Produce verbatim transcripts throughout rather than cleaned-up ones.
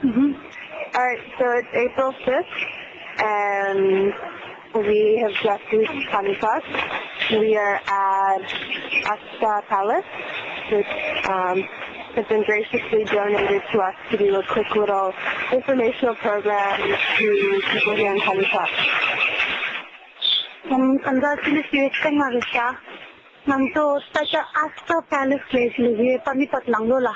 Mm-hmm. All right, so it's April fifth, and we have just reached Panipat. We are at Asta Palace, which um, has been graciously donated to us to do a quick little informational program to people here in Panipat. Um, ད་ལྟ་ཅི་ལི་ཞེས་ཏེ་ང་རེ་ཤ། ང་ཚོ་ད་ལྟ་Asta Palace ལ་ཞིག་ལ་ཡོད། པ་ནི་པད་ལང་ལོ་ལ།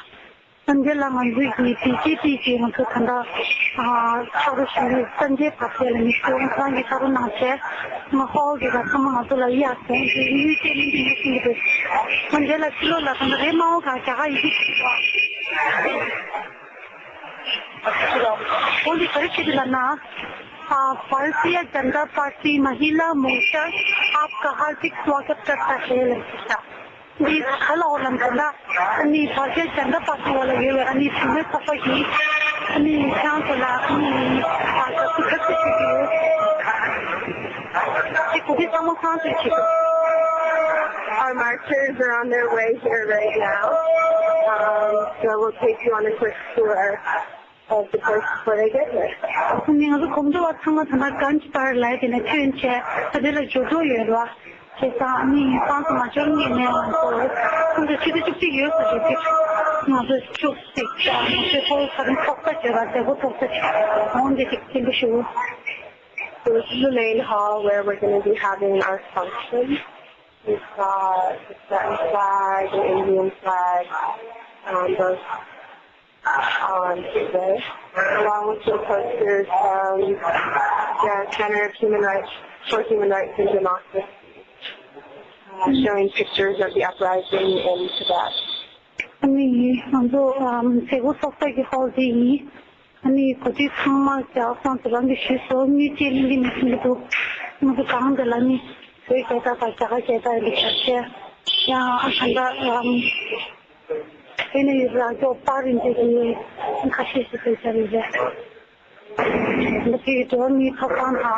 སངས་རྒྱས་ལ་ང་ཚོའི་གི་བི་ཇེ་པི་གི་ང་ཚོ་ད་ལྟ་ཨ་ཕྱག་རོགས་ཞུ་ཡི་སངས་རྒྱས་བར་ཆད་ལ་མི་ཚོ་ང་ཚང་གི་ཕྱག་རོགས་གནང་བྱས། ང་ཧོ་གི་ག་ཚང་མ་ང་ཚོ་ལ་ཡ་སོང་གི་ཡུལ་ཅན་མི་འདི་མི་ཤིང་གི་དེ། སངས་རྒྱས་ལ་ཕྱི་ལོགས་ལ་ད་ལྟ་རེད་མ་འོ་ག་རྒྱ་གར་ཡི་གེ་ཞིག་འོ་འདི་ག་རེ་བྱེད་ཀྱི་ལབ་ན། ཨ་Bharatiya Janata Party Mahila Morcha आपका हार्दिक स्वागत करता है ལབ་ཀྱི་ཤག་འདི་ག་ལ་འོ་ལམ་དུ་ལ། ཨ་ནི་བྷར་ཏི་ཡ་ཇན་ད་པར་ཏི་བ་ལ་ཡོད་པའི་ཨ་ནི་གཞོན་ནུ་ཚོགས་པ་ཞིག་ཨ་ནི་ཁྱེད་ཚོ་ལ་ཨ་ནི་ཨ་ཁ་ཁུ་ཁ་ཁུ་ཞིག་ཡོད། དེ་གོ་བི་ཚང་མ་ཁང་དུ་ཞིག Our marchers are on their way here right now. Um, so we'll take you on a quick tour of the place before they get here. ཨ་ནི་ང་ཚོ་གོམ་བགྲོད་པ་ཚང་མ་ད་ལྟ་གན་ཇི་པར་ལ་དེ་ནས་ཐོན་བྱས་ད་དེ་ལ་འབྱོར་འགྲོ་ཡོད་རེད་བ། བྱས་ཙང་ཨ་ནི་ཁོང་ཚོ་མ་འབྱོར་ངེས་ནས་ང་ཚོ་ཁོང་ཚོ་ཆུ་ཚོད་བཅུ་གཅིག་ཡོད་ས་རེད་དེ། ང་ཚོ་བཅུ་གཅིག་ང་ཚོའི་ཧོལ་ཁ་རིང་ཚོགས་ས་བྱས་པ་མཛད་སྒོ་ཚོགས་ས་བྱས་འོང་དེ་ཅིག་སྐྱིད་པོ་ཞུ། So this is the main hall where we're going to be having our function. We've got the Tibetan flag, the Indian flag, um, both on display, along with some posters from the Center of Human Rights for Human Rights and Democracy, uh, showing pictures of the uprising in Tibet. ཨ་ནི་ང་ཚོ་ཨམ་མཛད་སྒོ་ཚོགས་ས་ཀྱི་ཧོལ་དེ་ཡིན། ཨ་ནི་གོ་སྒྲིག་ཚང་མ་རྒྱ་གར་སོང་ཚེ་རང་གི་ཞུས་སོ་མི་སྐྱེ་ལིང་གི་མི་སྲིད་འདུག་ང་ཚོ་གང་དེ་ལ་ནི་བོད་སྐད་དག་དང་རྒྱ་གར་སྐད་དག་ཡིན་པའི་ཆ་ཤས་ཡང་ཨ་ཁ་འདྲ་ཨམ། དེ་ནས་ཡོད་རང་ཅོག་པར་རིན་ཆེན་གྱི་ཁ་ཤས་ཤིག་བཟོས་བཞག་ཡོད་རེད། འདི་གའི་འགྲོ་བ་མིའི་ཐོབ་ཐང་དང་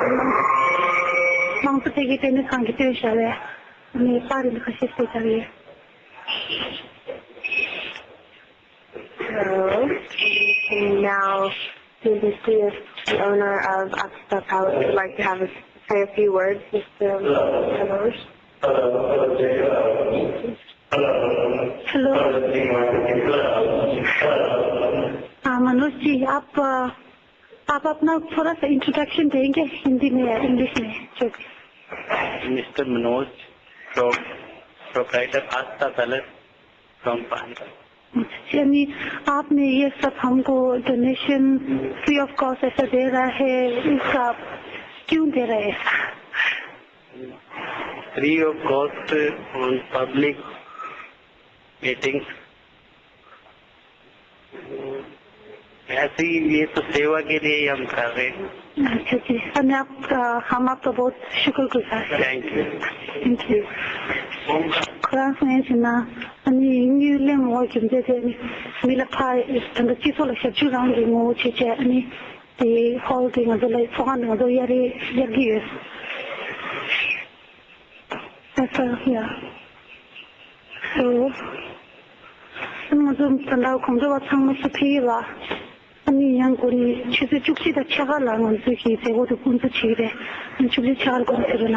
དམངས་གཙོ་ཐད་ཀྱི་ལྟེ་གནས་ཁང་གིས་བཏོན་བཞག་པའི་པར་རིན་ཁ་ཤས་བཟོས་བཞག་ཡོད། So, and now, to see if the owner of Asta Palace would like to have a, say a few words, Mister Manoj. Hello. हाँ, मनोज जी, आप, अ, आप अपना थोड़ा सा इंट्रोडक्शन देंगे हिंदी में या इंग्लिश में, जो भी। Mister Manoj, pro-, proprietor Asta Palace from Panipat. यानी आपने ये सब हमको डोनेशन फ्री ऑफ कॉस्ट ऐसा दे रहा है, इसका क्यों दे रहा है ऐसा? Free of cost on public meetings। ऐसे ही ये तो सेवा के लिए ही हम कर रहे हैं। अच्छा जी, हमने आप, अ, हम आपका बहुत शुक्रगुजार हैं। Thank you। Thank you। ཁོ་རང་སོང་ཡིན་ཟེར་ན་ཨ་ནི་དངུལ་ལེན་ངོ་རྒྱུ་མཚན་དེ་མི་ལ་ཕ་ད་ལྟ་སྤྱི་ཚོགས་ལ་ཞབས་ཞུ་རང་གི་ངོ་བོ་བྱས་བྱས་ཨ་ནི་དེ་ཧོལ་དེ་ང་ཚོ་ལ་ཚོགས་ཁང་དེ་ང་ཚོ་གཡར་རེ་གཡར་གྱི་ཡོད། That's all, yeah. So, ང་ཚོ་ད་ལྟ་གོམ་བགྲོད་པ་ཚང་མ་ཚུར་ཕེབས་ཡོད་པ། ཨ་ནི་ཡང་སྒོ་ནས་ཆུ་ཚོད་བཅུ་གཅིག་དང་ཕྱེད་ཀ་ལ་ང་ཚོའི་གི་མཛད་སྒོ་དེ་སྐོང་ཚོགས་བྱེད་ཀྱི་རེད། ཨ་ནི་བཅུ་གཅིག་ཕྱེད་ཀ་ལ་སྐོང་ཚོགས་རེད་ལ།